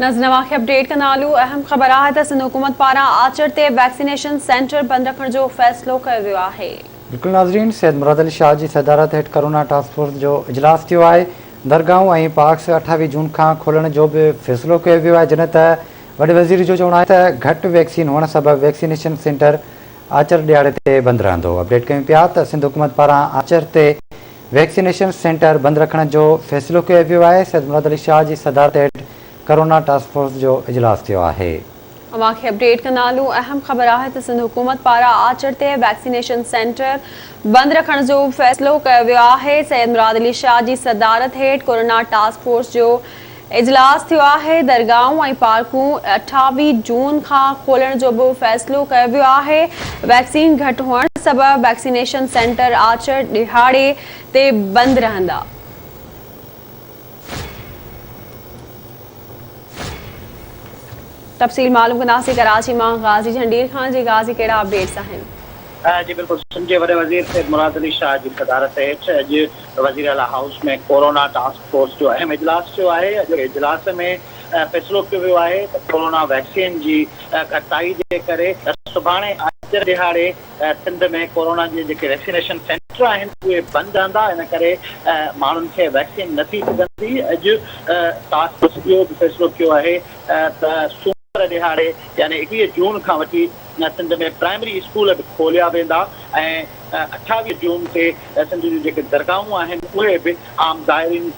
ناظرين اوهان کي اپڊيٽ ڪندا هلون اهم خبر آهي ته سنڌ حڪومت پاران آچر تي ويڪسينيشن سينٽر بند رکڻ جو فيصلو ڪيو ويو آهي. بلڪل ناظرين سيد مراد علي شاهه جي صدارت هيٺ ڪرونا ٽاسڪ فورس جو اجلاس ٿيو آهي درگاهون ۽ پارڪس 28 جون کان کولڻ جو به فيصلو ڪيو ويو آهي جڏهن ته وڏي وزير جو چوڻ آهي ته گهٽ ويڪسين هئڻ سبب ويڪسينيشن سينٽر آچر ڏهاڙي تي بند رهندو. اپڊيٽ ڪيون پيا ته سنڌ حڪومت پاران آچر تي ويڪسينيشن سينٽر بند رکڻ جو فيصلو ڪيو ويو آهي، سيد مراد علي شاهه جي صدارت هيٺ ڪرونا ٽاسڪ فورس جو اجلاس ٿيو آهي. اوهان کي اپڊيٽ ڪندا هلون اهم خبر آهي ته سنڌ حڪومت پاران آچر تي ويڪسينيشن سينٽر بند رکڻ جو فيصلو ڪيو ويو آهي، سيد مراد علي شاهه جي صدارت هيٺ ڪورونا ٽاسڪ فورس جو اجلاس ٿيو آهي، درگاهون ۽ پارڪون 28 جون کان کولڻ جو به فيصلو ڪيو ويو آهي، ويڪسين گهٽ هئڻ سبب ويڪسينيشن سينٽر آچر ڏهاڙي تي بند رهندا. تفصيل معلوم ڪنداسين ڪراچي مان غازي جهنڊير کان جي غازي ڪهڙا اپڊيٽس آهن. جي بلڪل سنڌ جي وڏي وزير سيد مراد علي شاهه جي صدارت هيٺ اڄ وزيراعليٰ هائوس ۾ ڪورونا ٽاسڪ فورس جو اهم اجلاس ٿيو آهي، اڄوڪي اجلاس ۾ فيصلو ڪيو ويو آهي ته ڪورونا ويڪسين جي گهٽتائي جي ڪري سڀاڻي آچر ڏهاڙي سنڌ ۾ ڪورونا جي جيڪي ويڪسينيشن سينٽر آهن اهي بند رهندا ان ڪري ماڻهن کي ويڪسين نه ٿي سگهندي، اڄ ٽاسڪ فورس اهو به فيصلو ڪيو آهي ته سومر ڏهاڙي يعني 21 جون کان وٺي سنڌ ۾ پرائمري اسڪول به کوليا ويندا ۽ 28 جون تي سنڌ جون جيڪي درگاهون آهن اهي به عام زائرين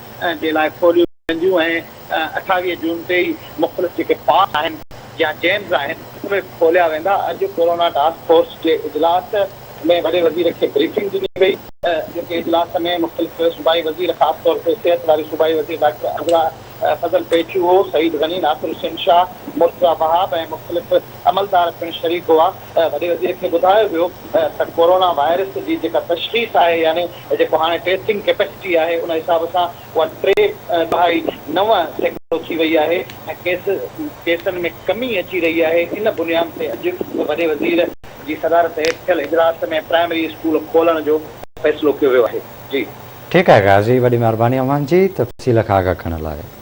جي لاء کوليون وينديون ۽ 28 جون تي ئي مختلف جيڪي پارڪس آهن يا ڊيمز آهن اهي به کوليا ويندا. اڄ ڪورونا ٽاسڪ فورس جي اجلاس ۾ وڏي وزير کي بريفنگ ڏني وئي. اڄوڪي اجلاس ۾ مختلف صوبائي وزير خاص طور تي صحت واري صوبائي وزير ڊاڪٽر عذرا فضل پيچوهو، سعيد غني، ناصر حسين شاهه، مرتضيٰ وهاب ۽ مختلف عملدار پڻ شريڪ هئا. وڏي وزير کي ٻڌايو ويو ته ڪورونا وائرس جي جيڪا تشخيص آهي يعني جيڪو هاڻي ٽيسٽنگ ڪيپيسٽي آهي ان حساب سان اها ٽي ڏهائي 9% ٿي وئي آهي ۽ ڪيس ڪيسن ۾ ڪمي اچي رهي آهي ان بنياد تي اڄ وڏي وزير جي صدارت هيٺ ٿيل اجلاس ۾ پرائمري اسڪول کولڻ جو فيصلو ڪيو ويو آهي. جي. ٺيڪ آهي غازي وڏي مهرباني اوهان جي تفصيل کان آگاهه ڪرڻ لاء.